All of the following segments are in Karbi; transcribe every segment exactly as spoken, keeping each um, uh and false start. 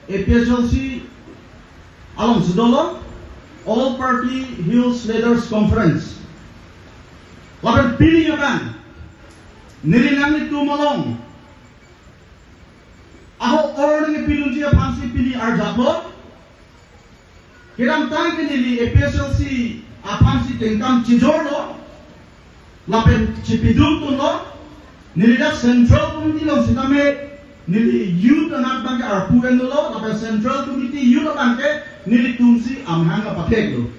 A P H L C alongsi dolo, All Party Hills Leaders Conference. Lapen pini abang neli nanglitum along aho or nangpidunji aphansi pini arjaplo. Kedamtang ke neli A P H L C aphansi kengkam chijorlo, lapen chipidun tunlo. Neli dak Central Committee along sitame neli youth anat abangke arpu enlo, lapen Central Committee youth abangke nelitumsi amahang kapatheklo.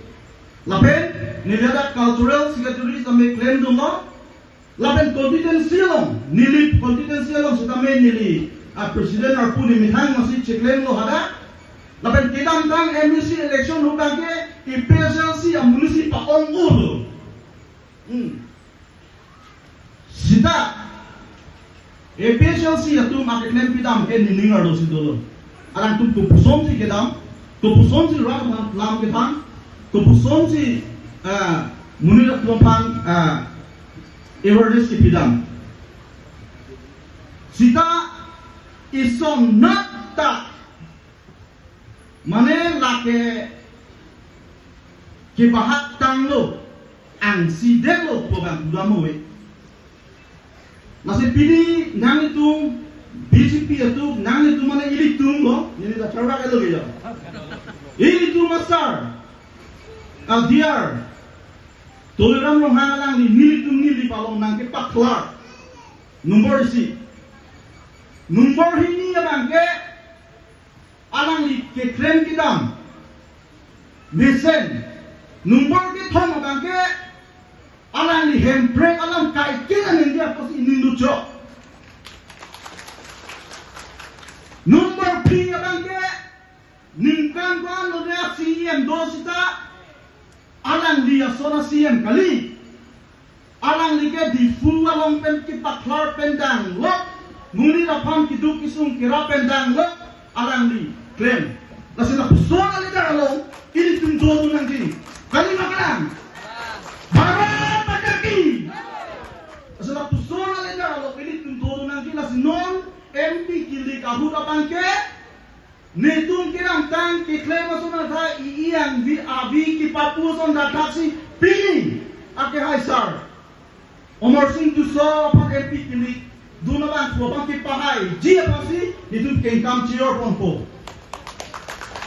Lapen neli dak Cultural Secretary sitame klem dunlo. Lapen constituency along, neli constituency along sitame neli a president arpu nemethang masi chiklemlo hadak. Lapen kedamtang M A C election ahut abangke A P H L C amonit si pa-ong-olo. Hmm. Sita A P H L C atum akeklem pidam ke nening arlosi dolo. Alangtum kopusonsi kedam, kopusonsi rat alam kethang, kopusonsi, ah, monit atum aphan, ah, awareness kepidam. Sita isonat ta, mane lake kebahak tanglo, angsi detlo pu abang pudam ave. Lasi pini nanglitum B J P atum, nanglitum mane ilitum lo, neli ta charlak elo ke ya. Ilitum asar, a D R Tuliram Ronghang alangli nelitum neli palong nangkepaklar. Nombor isi. Nombor hini abangke alangli keklem kedam mesen. Nombor kethom abangke alangli Hemprek alam kaiketa ningje apotsi ining luchok. Nombor phli abangke ningkan ko-an lo dia C E M do sita alangli ason a-C E M kali. Alangli ke Diphu along pen kepaklar pen danglok, monit aphan keduk kesung kerap pen danglok, alangli klem. Lasi lapuson a-leader along ilitum dodun nangji. Kali ma kalang? Bharat Mata Ki. Lasi lapuson a-leader along ilitum dodun nangji, lasi non M P kilik ahut abangke netum kedamtang keklem ason athai i-i angvi avi kepapu ason dak thaksi pini akehai sar Amarsing Tisso aphan M P kilik dun abang pu abang kepahaiji aphansi netum kengkam chijor ponpo.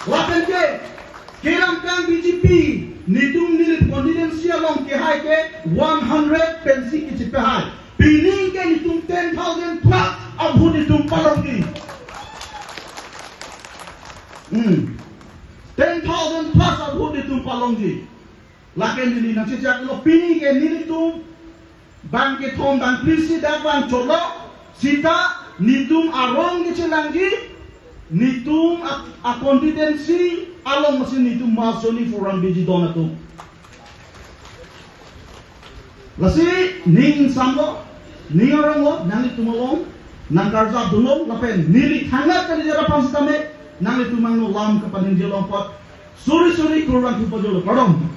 Lapen ke kedamtang B J P netum neli constituency along kehai ke one hundred pensi kechipahai. Pini ke netum ten thousand plus a-vote netum palongji. Hmm. Ten thousand plus a-vote netum palongji. Lake neli nangchechaklo, pini ke nelitum bang kethom bang phli si dak vangchotlo, sita netum arong kechelangji, netum a, a-constituency along masi netum mass joining program biji don atum. Lasi ning ingsamlo, ning aronglo, nanglitum along nangkarjap dunlo, lapen neli thangnat kalidet aphan sitame nanglitum angno lam kapaningje long apot suri suri kurvangthu pajolo, kardom.